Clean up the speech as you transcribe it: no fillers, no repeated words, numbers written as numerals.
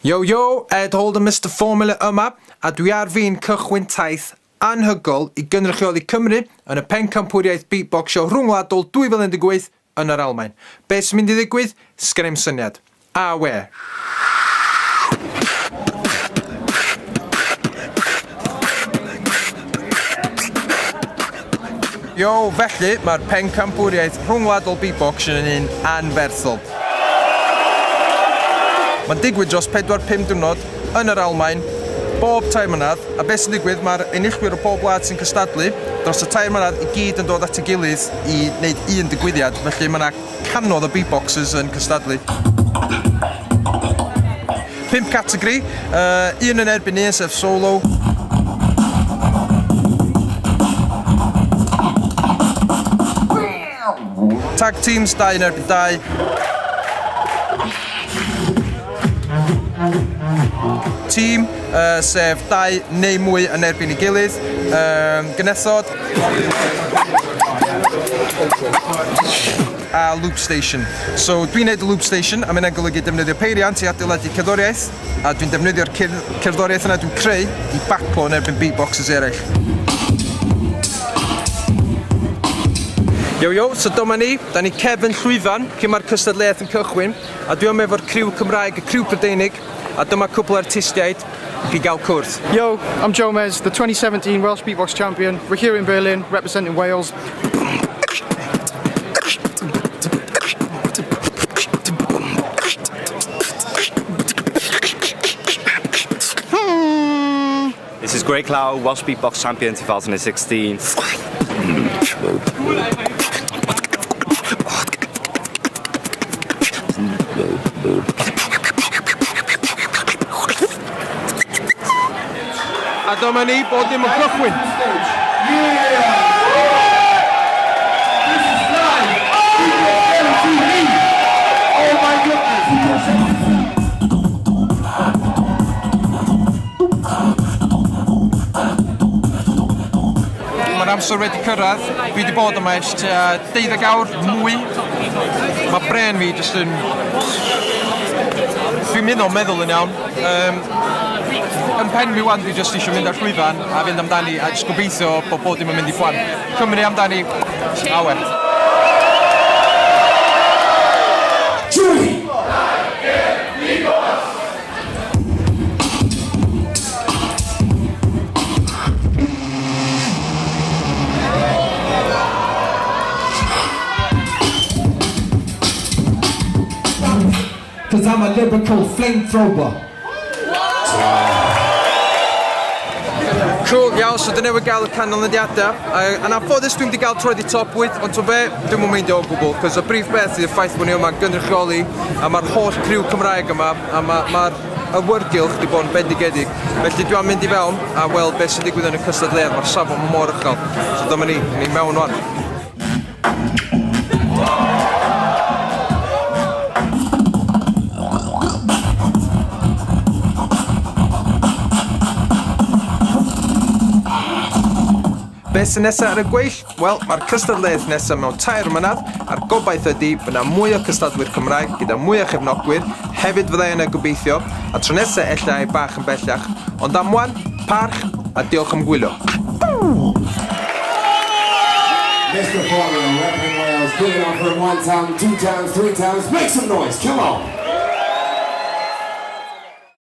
Yo yo, Ed Holden Mister Formula yma, a dwi ar fin cychwyn taith anhygoel i gynrychioli Cymru yn y Pencampwriaeth Beatboxio Rhyngwladol 2018 yn yr Almaen. Be sy'n mynd i ddigwydd? Sgen i'm syniad. A we. Yo, felly, mae'r Pencampwriaeth Rhyngwladol Beatboxing yn un anferthol. Mae'n digwydd dros 4-5 diwrnod yn yr Almaen, bob tair mlynedd, a beth sy'n digwydd, mae'r enillwyr o bob wlad sy'n cystadlu dros y tair mlynedd i gyd yn dod at ei gilydd i wneud un digwyddiad, felly mae yna cannoedd o beatboxers yn cystadlu. Pump categori, uh, un yn erbyn un, sef solo. Tag teams, 2 yn erbyn 2. Tîm, uh, sef dau neu mwy yn erbyn ei gilydd. Um, Gynethod. A loop station. So dwi'n neud y loop station a mae'n golygu defnyddio peiriant i adeiladu cerddoriaeth a dwi'n defnyddio'r cerddoriaeth yna dwi'n creu i batlo yn erbyn beatboxers eraill. Yo yo, so dyma ni, da ni cefn llwyfan cyn mae'r cystadleuaeth yn cychwyn, a dwi yma efo'r criw Cymraeg, y criw Prydeinig, a dyma cwpl artistiaid i gael cwrdd. Yo, I'm Jomez, the 2017 Welsh Beatbox Champion. We're here in Berlin, representing Wales. This is Grey Cloud, Welsh Beatbox Champion 2016. A dyma ni, bob dim yn cychwyn. Mae'r amser wedi cyrraedd. Dwi wedi bod yma ers tua 12 awr, mwy. Mae brên fi jyst yn... Dwi'n mynd o'n meddwl yn iawn. Um, yn pen fi wan, dwi jyst eisiau mynd ar llwyfan a fynd amdani a jyst gobeithio bod bob dim yn mynd i plan. Cymru amdani, awe. 3, Cause I'm a lyrical flamethrower. Cool, iawn, so dyn newydd gael y canlyniadau. Yn anffodus dwi'n wedi gael troed i top 8, ond to be, dwi'n mwyn meindio o gwbl, cos y brif beth ydy'r ffaith bod ni yma'n gynrychioli, a mae'r holl criw Cymraeg yma, a mae'r ma, ma awyrgylch wedi bod yn bendigedig. Felly dwi am mynd i fewn a weld beth sy'n digwydd yn y cystadleuaeth, mae'r safon mor uchel. So dyma ni, ni mewn wan. Beth sy'n nesaf ar y gweill? Wel, mae'r cystadleuaeth nesaf mewn tair mlynedd, a'r gobaith ydy bod yna mwy o cystadlwyr Cymraeg gyda mwy o chefnogwyr, hefyd fyddai yna gobeithio, a tro nesaf ella ai bach yn bellach, ond am wan, parch, a diolch am gwylio. Mr. Formula, repping Wales, give it up for him one time, two times, three times, make some noise, come on!